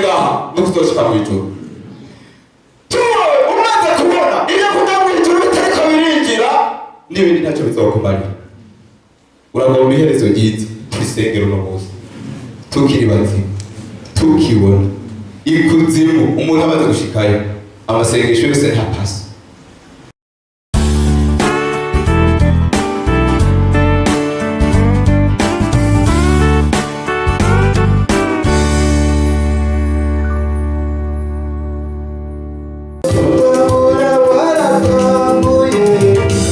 Ngaha no kuzoshika mu ijuru. Tuwe umaze kubona iyo kuja mu ijuru bitariko birinjira, n'ibindi ntacyo bizokumarira. Uragomba iherezo ryiza? Turisengera uno munsi tukiri bazima, tukibona ikuzimu. Umuntu amaze gushikayo, amasengesho yose nta paso. Urabura waratambuye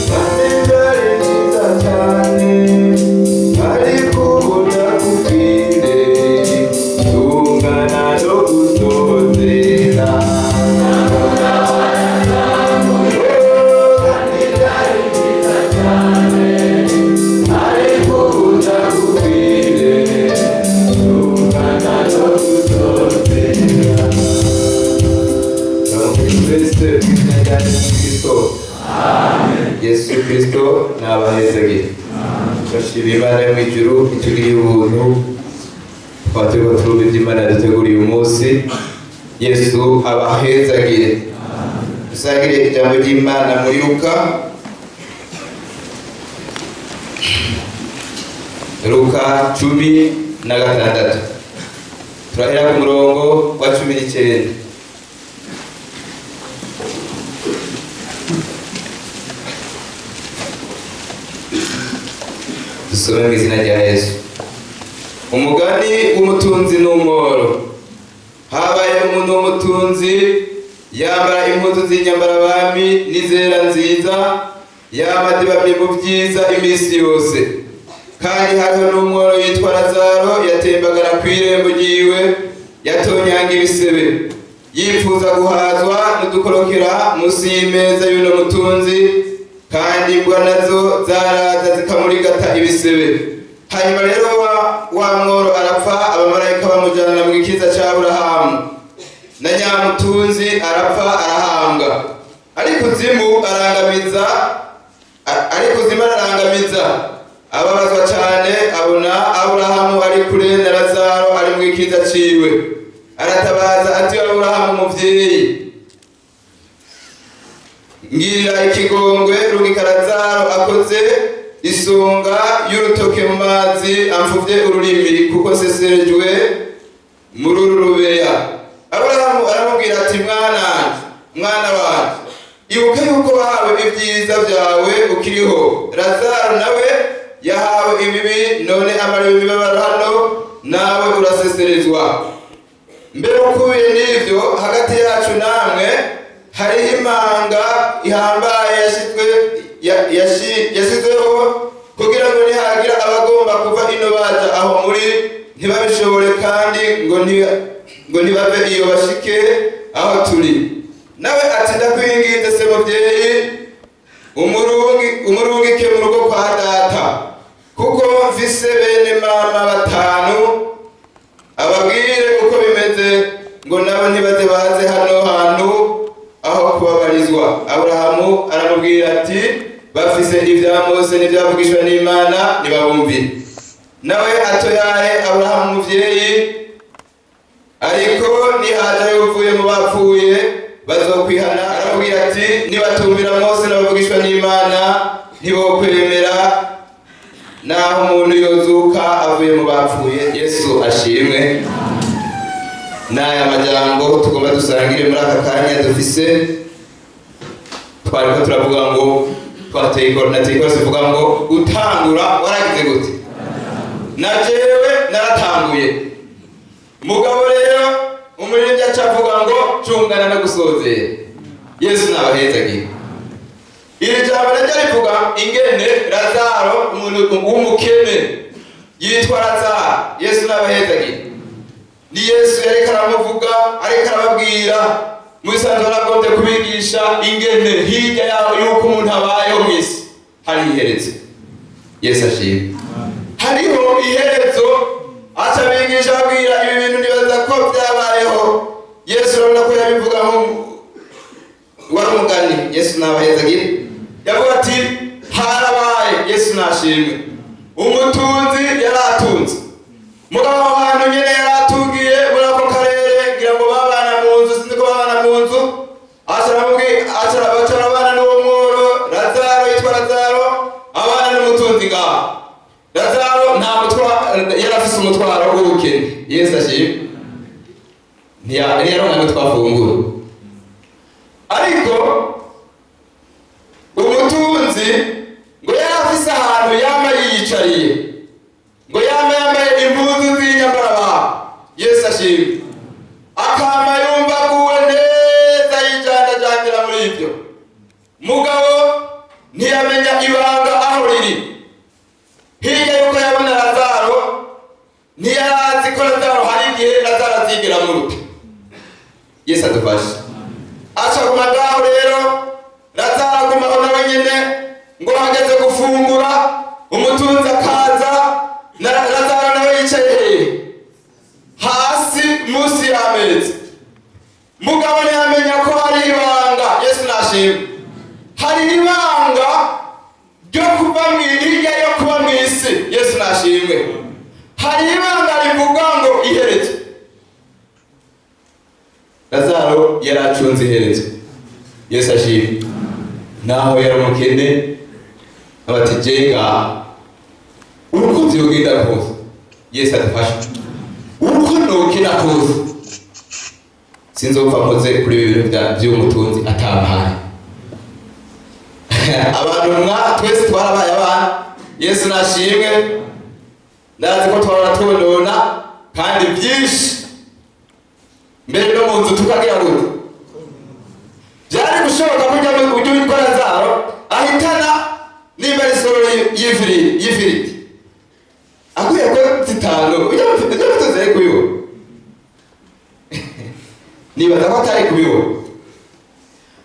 kandi byari byiza cyane, ariko ubu ndakubwire tungana no gusozera. Kandi byari byiza cyane, ariko ubu ndakubwire tungana no gusozera. Kristo, izina rya Yesu Kristo. Yesu Kristo nabahezagire. Turashima Imana yo mu ijuru itugiriye ubuntu, tukaba turiko turumva ivyo Imana yaduteguriye uyu munsi. Yesu abahezagire. Dusangire ijambo ry'Imana muri Luka, Luka 16, turahera ku murongo wa 19. Dusome mu izina rya Yesu. Umugani w'umutunzi n'umworo. Habaye umuntu w'umutunzi, yambara impuzu z'inyambarabami n'izera nziza, yama adibamye mu byiza iminsi yose. Kandi hariho n'umworo yitwa Lazaro, yatembagara ku irembo ryiwe, yatonyanga ibisebe, yifuza guhazwa n'udukorokera munsi y'imeza y'uno mutunzi, kandi imbwa nazo zaraza zikamurigata ibisebe. Hanyuma rero wa mworo arapfa, abamarayika bamujyana mu gikiza cya Aburahamu. Na nyamutunzi arapfa, arahambwa. Ariko kuzimu arangamiza, ariko kuzimu ararangamiza, ababazwa cyane, abona Aburahamu ari kure na Lazaro ari mu gikiza ciwe. Aratabaza ati: "Aburahamu muvyeyi, ngirira ikigongwe, rungika Lazaro akoze isonga y'urutoke mu mazi, amfuvye ururimi, kuko nseserejwe muri uru rubeya." Aburahamu aramubwira ati: "Mwana wanje, mwana wanje, ibuka yuko wahawe ibyiza byawe ukiriho, Lazaro nawe yahawe ibibi. None amara imibabaro hano, nawe uraseserezwa. Mbere ukubiye n'ivyo, hagati yacu namwe hariho imanga ihambaye yashyizweho kugira ngo nihagira abagomba kuva ino baja aho muri ntibabishobore, kandi ngo ntibave iyo bashike aho turi." Nawe ati: "Ndakwinginze se muvyeyi, umurungike mu rugo kwa data, kuko mfise bene mama batanu, ababwire uko bimeze, ngo nabo ntibaze baze hano hantu aho kubabarizwa." Aburahamu aramubwira ati: "Bafise ibya Mose n'ibyavugishwa n'Imana, ntibabumvire." Nawe atoyahe, Aburahamu muvyeyi, ariko nihaja uvuye mu bapfuye bazokwihana. Aramubwira ati: "Nibatumvira Mose n'abavugishwa n'Imana, ntibokwemera naho umuntu yozuka avuye mu bapfuye." Yesu ashimwe. N'aya majambo tugomba dusangire muri aka kanya dufise. Twariko turavuga ngo twateye nateye ikorosi ivuga ngo gutangura waragize gute? Na jewe naratanguye. Mugabo rero umuririmbyi aca avuga ngo cungana no gusozera. Yesu nabahezagiye. Iri jambo naryo rivuga ingene Lazaro, umuntu w'umukene yitwa Lazaro, Yesu nabahezagiye, ni Yesu yariko aramuvuga, ariko arababwira. Mu bisanzwe aragombye kubigisha ingene hirya yaho yuko umuntu abayeho mu isi hari iherezo. Yesu ashimwe. Hariho iherezo. Aca abigisha, ababwira ibi bintu. Nibaza ko byabayeho. Yesu urabona ko yabivuga nko wari umugani. Yesu nabahezagire. Yavuga ati harabaye, Yesu nashimwe, umutunzi yaratunze. Mugabo aho hantu nyene yaratungiye muri ako karere, ngira w'ubukene. Yesu ashimwe. Ntiyaronka n'utwafungura, ariko umutunzi ngo yari afise ahantu yama yiyicariye, ngo yama yambaye impuzu z'inyambarabara. Yesu ashimwe. Akama yumva aguwe neza, yijandajangira muri ibyo. Mugabo ntiyamenya ibanga aho riri. Hirya yuko yabona Lazaro, ntiyarazi ko Lazaro hari igihe Lazaro azigera mu rugo. Yesu adufashe. Aca aguma ngaho rero, Lazaro agumaho nawe nyine. Ngo hageze gufungura, umutunzi akaza, na Lazaro nawe yicaye hehe? Hasi munsi y'ameza. Mugabo ntiyamenya ko hari ibanga. Yesu nashimwe. Hari ibanga ryo kuva mu hirya yo kuba mu isi. Yesu nashimwe. Hari ibanga rivuga ngo iherezo. Lazaro yari acunze iherezo. Yesu ashimwe. Naho yari umukene, abati jenga uko vyogenda kose, Yesu adufashe, uko nokena kose, sinzopfa mpoze kuri ibi bintu vy'umutunzi atampaye. Abantu mwa twese twarabaye abana. Yesu nashimwe. Ndazi ko twahora twonona kandi byinshi, mbere no mu nzu tukagira gute. Byari gushoboka ko ujya witwa Lazaro ahitana nimba ari isoro y'ifiriti akwiye ko zitanu, ujya mutunzi ari kubibona? Nibaza ko atari kubibona.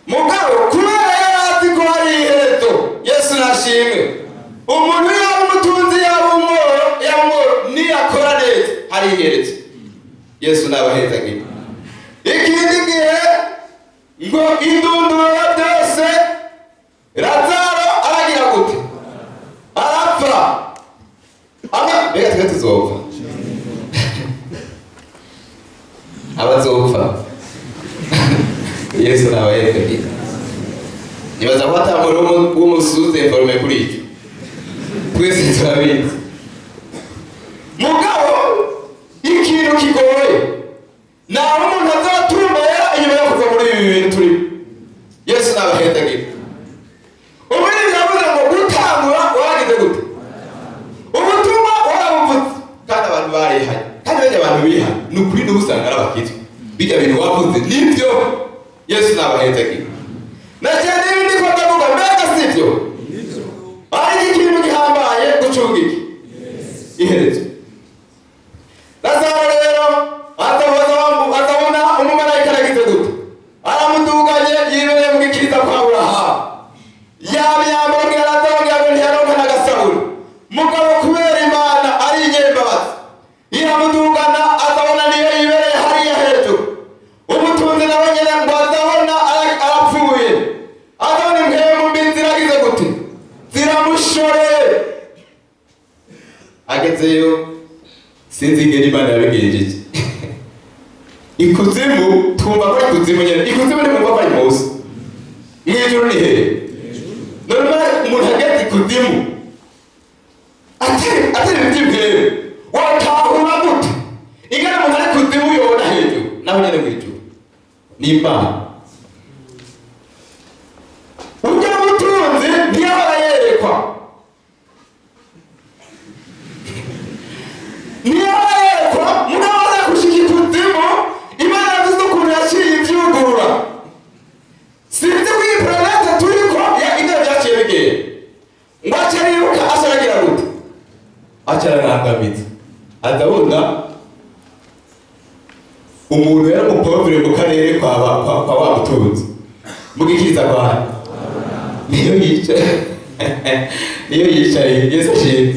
Mugabo kubera yari azi ko hari iherezo, Yesu nashimwe, umuntu yaba umutunzi, yaba umworo, yaba umworo, niyakora neza hari iherezo. Yesu nabahezagira. Ikindi gihe ngo indunduro ya byose, Lazaro aragira gute? Arapfa. Ama mbega twe tuzopfa? Abazopfa, Yesu nabahezagira. Nibaza ko atamuri w'umusuze informe kuri icyo, twese turabizi. Mugabo ikintu kigoye naho umuntu azatumbera inyuma yo kuva muri ibi bintu turimo. Yesu nabahezagira. Ubundi biravuze ngo gutangura waragize gute? Ubutumwa warabuvuze kandi abantu barihanye, kandi bajya abantu bihanye ni ukuri n'ubu usanga ari abakizwa. Bijya bintu wavuze nibyo. Yesu nabahezagira. Nagiye n'ibindi ko ndavuga, mbega sibyo? Ariko ikintu gihambaye gucunga iki? Iherezo. Lazaro rero azabona umumarayika aragize gute? Aramuduganye, yibereye mu gikiriza kwa Aburahamu. Yamyambaro ngira Lazaro ngira ngo ntiyaronka n'agasabuni. Mugabo kubera Imana ari inyembabazi, iramudugana, azabona niyo yibereye hariya hejuru. Umutunzi nawe nyine ngo azabona arapfuye, azabona impemu mbi ziragize gute? Ziramushoreye. Agezeyo, sinzi ingene Imana yabigenjeje. Ikuzimu, twumva ko ari ikuzimu nyene. Ikuzimu ntimwumva ko ari munsi? Mw'ijuru ni hehe none? Umuntu ageze ikuzimu atari iby'impemu, watahura gute ingene umuntu ari kuzimu yobona hejuru, naho nyene mw'ijuru ni Imana? Urya mutunzi ntiyahora yerekwa, ntiyahora yerekwa. Mugabo aza gushika ikuzimu, Imana yavuze ukuntu yaciye ivyugurura. Sinzi ko iyi planète turiko ya ibyo byaciye bigenda, ngo ace ariruka, aca aragira gute? Aca ararangamiza, azabona umuntu yari umupauvre mu karere kwa wa mutunzi, mu gikiriza kwa niyo yicaye, niyo yicaye. Yesu ashimwe.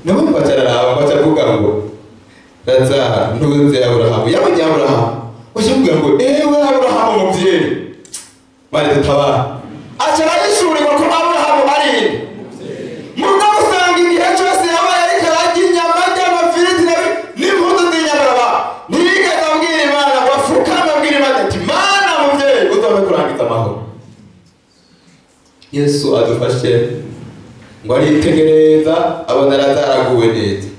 Nawe ngo aca araraba, ngo aca avuga ngo Lazaro ntunze Aburahamu, yabonye Aburahamu, aca avuga ngo ewe Aburahamu muvyeyi, bari dutabara. Aca arayishurirwa ko Aburahamu ari inde. Mugabo usanga igihe cyose yabaye ariko ararya inyama, arya amafiriti n'impuzu z'inyama, ntiyigeze abwira Imana ngo afukame abwira Imana ati Mana muvyeyi, uzobe kurangiza amahoro. Yesu adufashe. Ngo aritegereza, abona Lazaro aguwe neza.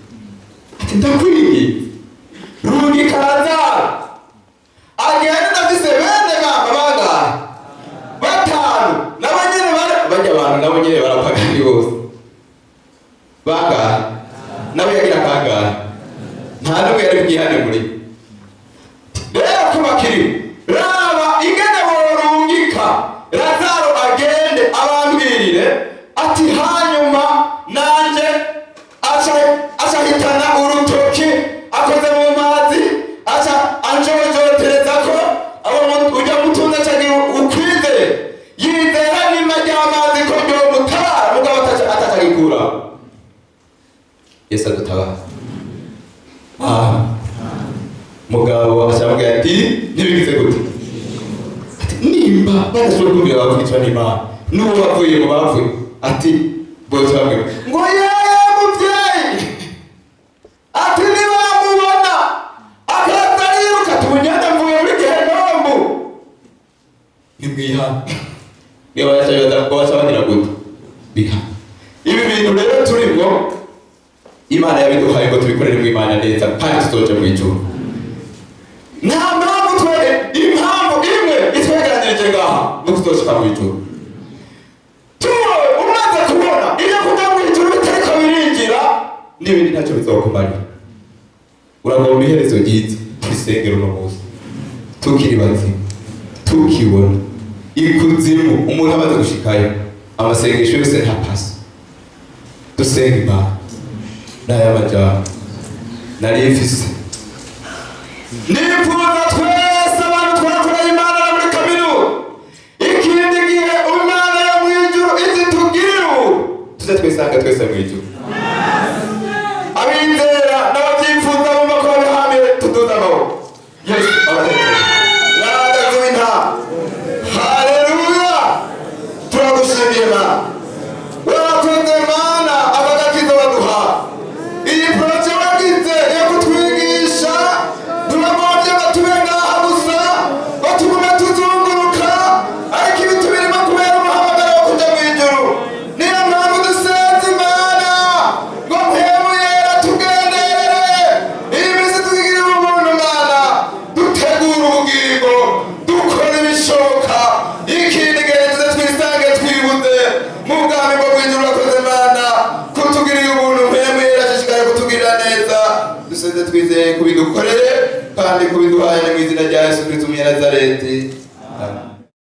Ati Ati ndakwinginze, rungika Lazaro agende, ndafise bene mama bangahe? Batanu. Nabo nyene barya abantu, nabo nyene barapagani bose. Bangahe? Nabo yagira kangahe? Nta n'umwe yari bwihane muri bo. Rero ko bakiriho, raba ingene borungika Lazaro agende abambwirire, ati hanyuma nanje acahitana urutoki akoze mu mazi, aca anjojotereza ko abo ujya mutunze, acagira ukwizera, yizera nima ry'amazi ko ryomutabara, mugabo atacagikura. Yesu adutabara. Ah. Mugabo acamubwira ati ntibigize gute? Ati nimba badashobora kumvira abavugishwa n'Imana n'uwo bavuye mu bapfuye, ati bose bamwe ngo yeye muvyeyi, ati nibamubona akaza ariruka, ati ubunyana mvuye muri gehenomu. Nimwihane. Niba baca ngo baca bagira gute? Biha ibi bintu rero turimwo, Imana yabiduhaye ngo tubikorere mu Imana neza kandi tuzoja mu ijuru. Nta mpamvu twe, impamvu imwe itwegeranirije ngaha no kuzoshika mu ijuru. Tuwe umaze kubona iyo kuja mu ijuru bitariko birinjira, n'ibindi ntacyo bizokumarira. Uragomba iherezo ryiza, turisengera uno munsi tukiri bazima, tukibona. Ikuzimu umuntu amaze gushikayo, amasengesho yose nta paso. Dusenga Imana n'aya majambo nari mfise. Nifuza twese abantu twakoreye Imana na muri kaminuza, ikindi gihe Imana yo mu ijuru izitugirira ubu, tuze twisanga twese mu ijuru. Abizera n'ababyifuza bumva ko babihamiye, tuduze amaboko. Yesu abahetera mwagazi w'intama. Haleluya! Turagushimiye Mana, warakoze Mana, abagakiza baduha iyi projet wagize yo kutwigisha. Turagombye ngo tube ngaha gusa, ngo tugume tuzunguruka, ariko ibi tubirimo kubera umuhamagaro wo kuja mu ijuru. Niyo mpamvu dusenze Imana ngo Mpwemu Yera tugenderere iyi minsi tugirire ubuntu Mana, dutegura ubugingo, dukora ibishoboka, ikindi gihe tuze twisange twibuze mu bwami bwo mw'ijuru. Urakoze Mana kutugirira ubuntu. Mpwemu Yera ashishikare kutugirira neza. Dusenze twizeye kubidukorere kandi kubiduhaye mu izina rya Yesu Kristo Umunyanazareti. Amen.